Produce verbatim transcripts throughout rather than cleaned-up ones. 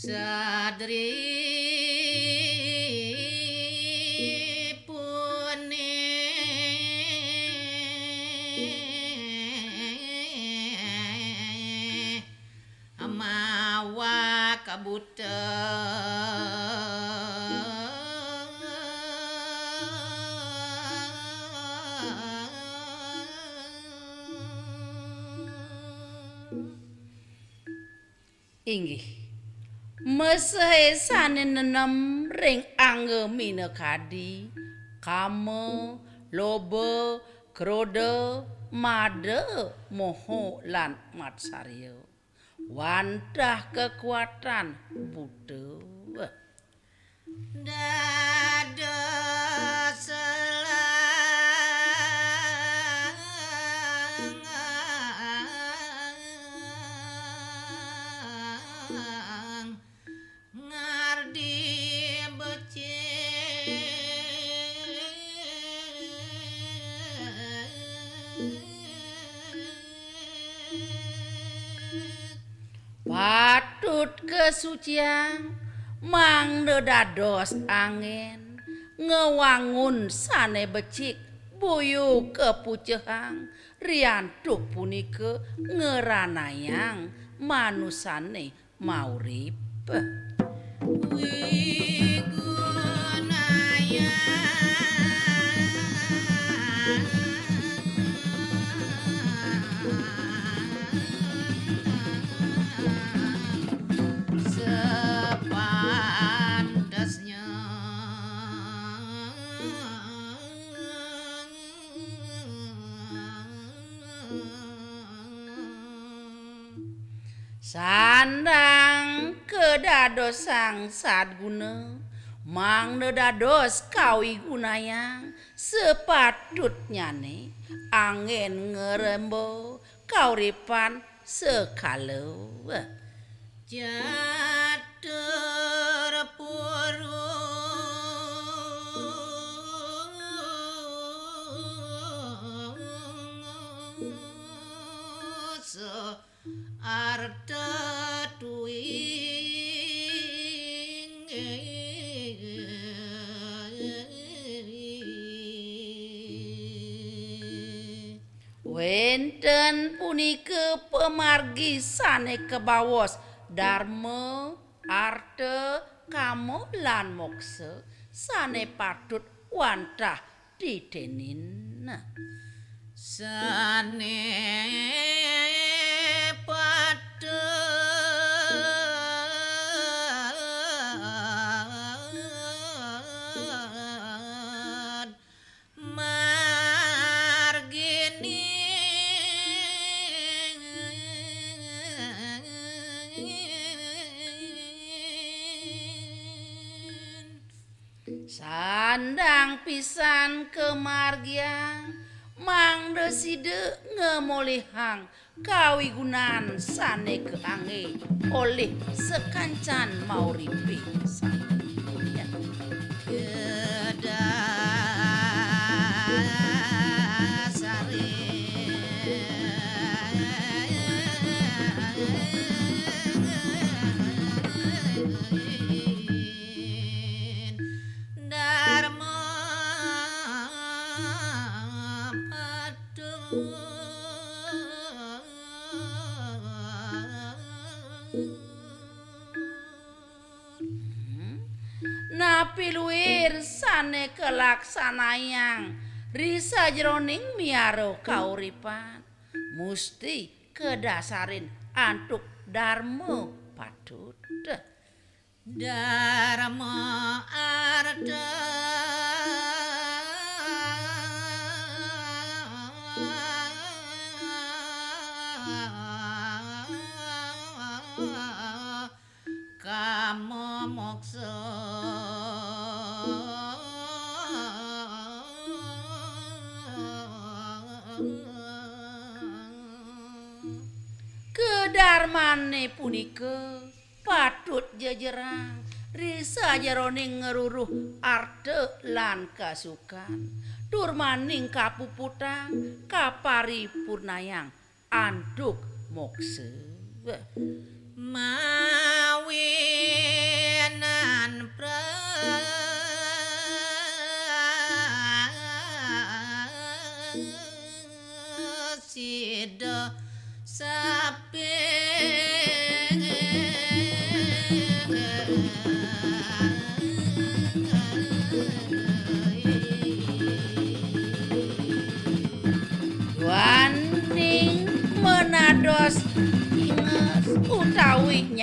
Sadri pune mawa kabuta. Inggih. Mesehé sané nenem ring angga minakadi, kama, loba, kroda, mada, moha lan matsarya. Wantah kakuatan buta. Dados selang ngardi becik. Patut kasuciang, mangda dados anggén, ngwangun sané becik, boya kapucehang, riantuk punika ngranayang manusané maurip. Wigunayang sepantesnya. Sandang kadadosang sadguna, mangda dados kawigunayang, sapatutnyané anggén ngremba kauripan sekala. Catur purus arta tuing. Wénten punika pamargi sané kabaos darma, arta, kama, lan moksa sané patut wantah titenin. Sané patut margining. Sandang pisan kamargiang, mangda sida ngamolihang kawigunan sané kaanggé olih sakancan mauripé sané. Kedasaré. Darma patut. Hmm. Napi luir sané kalaksanayang ri sajeroning miara kauripan, musti kadasarin antuk darma patut. Darma arta. Kama moksa. Kadarmané punika patut jejerang ri sajeroning ngruruh arta lan kasukan, tur maning kapuputang kaparipurnayang antuk moksa. Mawi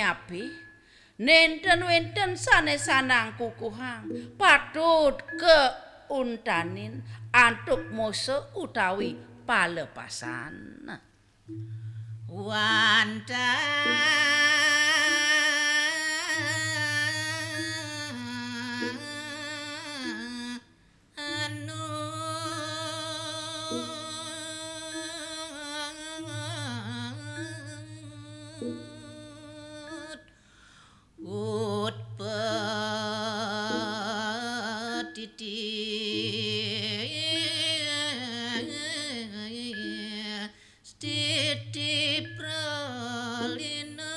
apih, nénten wénten sané sandang kukuhang, patut kauntanin antuk moso utawi palepasan. Wantah anu Utpatiti stiti pralina.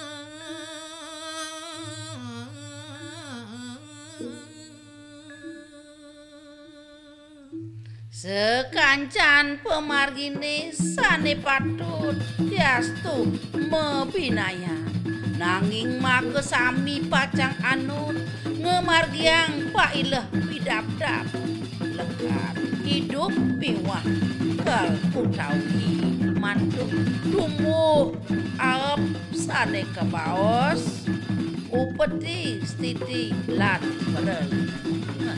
Sakancan pamarginé sané patut diastu mabinayan, nanging makasami pacang anut ngamargiang paileh pidabdab lekad idup miwah kal utawi mantuk tumbuh aep sané kabaos upeti stiti lan pralina.